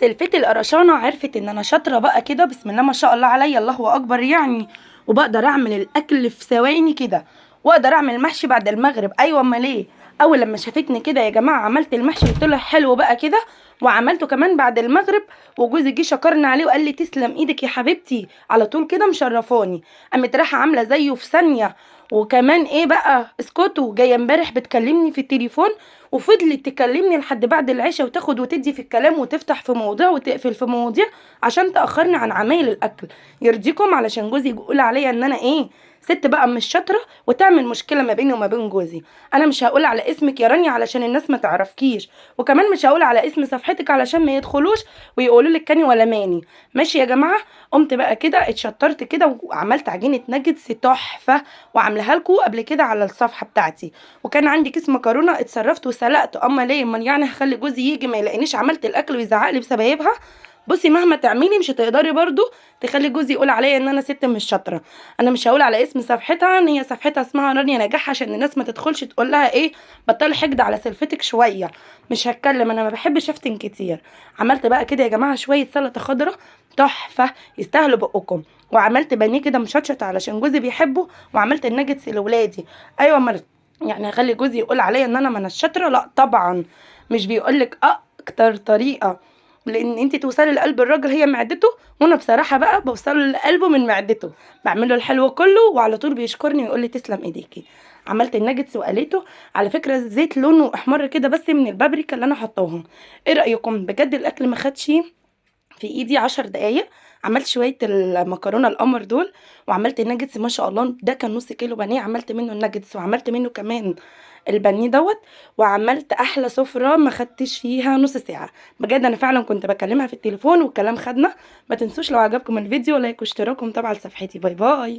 سلفتي القرشانه عرفت ان انا شاطرة بقى كده، بسم الله ما شاء الله عليا، الله اكبر يعني، وبقدر اعمل الاكل في ثواني كده، واقدر اعمل محشي بعد المغرب. ايوه امال ايه. اول لما شافتني كده يا جماعة عملت المحشي وطلع حلو بقى كده، وعملته كمان بعد المغرب، وجوزي جه شكرني عليه وقال لي تسلم ايدك يا حبيبتي، على طول كده مشرفاني. قامت رايحة عامله زيه في ثانية. وكمان ايه بقى، اسكتوا، جاية امبارح بتكلمني في التليفون وفضلت تكلمني لحد بعد العشاء، وتاخد وتدي في الكلام وتفتح في مواضيع وتقفل في مواضيع عشان تاخرني عن عمايل الاكل. يرضيكم؟ علشان جوزي يقول عليا ان انا ايه، ست بقى مش شاطرة، وتعمل مشكلة ما بيني وما بين جوزي. انا مش هقول على اسمك يا رانيا علشان الناس ما تعرفكيش، وكمان مش هقول على اسم صفحتك علشان ما يدخلوش ويقولوا لك كاني ولا ماني. ماشي يا جماعة. قمت بقى كده اتشطرت كده وعملت عجينه ناجتس تحفة، وعاملاها لكم قبل كده على الصفحة بتاعتي. وكان عندي كيس مكرونه اتصرفت وسلقته. اما ليه؟ امال يعني هخلي جوزي يجي ما يلاقينيش عملت الاكل ويزعق لي بسبايبها؟ بصي مهما تعملي مش هتقدري برضو تخلي جوزي يقول عليا ان انا ست مش شاطرة. انا مش هقول على اسم صفحتها ان هي صفحتها اسمها رانيا نجاح عشان الناس ما تدخلش تقول لها ايه، بطلي حقد على سلفتك شوية. مش هتكلم، انا ما بحبش افتن كتير. عملت بقى كده يا جماعة شوية سلطة خضراء تحفة يستاهلوا بقكم، وعملت بانيه كده مشطشط علشان جوزي بيحبه، وعملت الناجتس لاولادي. ايوه ما يعني هخلي جوزي يقول عليا ان انا ما شاطرة؟ لا طبعا. مش بيقولك اكتر طريقه لان انت توصلي لقلب الراجل هي معدته، وانا بصراحة بقى بوصله لقلبه من معدته، بعمل له الحلو كله وعلى طول بيشكرني ويقول لي تسلم ايديكي. عملت الناجتس وقليته، على فكرة الزيت لونه احمر كده بس من البابريكا اللي انا حطاهم. ايه رايكم؟ بجد الاكل ما خدش في ايدي 10 دقايق. عملت شوية المكرونه القمر دول، وعملت الناجتس ما شاء الله، ده كان نص كيلو بانيه عملت منه الناجتس، وعملت منه كمان البانيه دوت، وعملت احلى سفره ما خدتش فيها نص ساعة. بجد انا فعلا كنت بكلمها في التليفون والكلام خدنا. ما تنسوش لو عجبكم الفيديو like واشتراك ومتابعة لصفحتي. bye bye.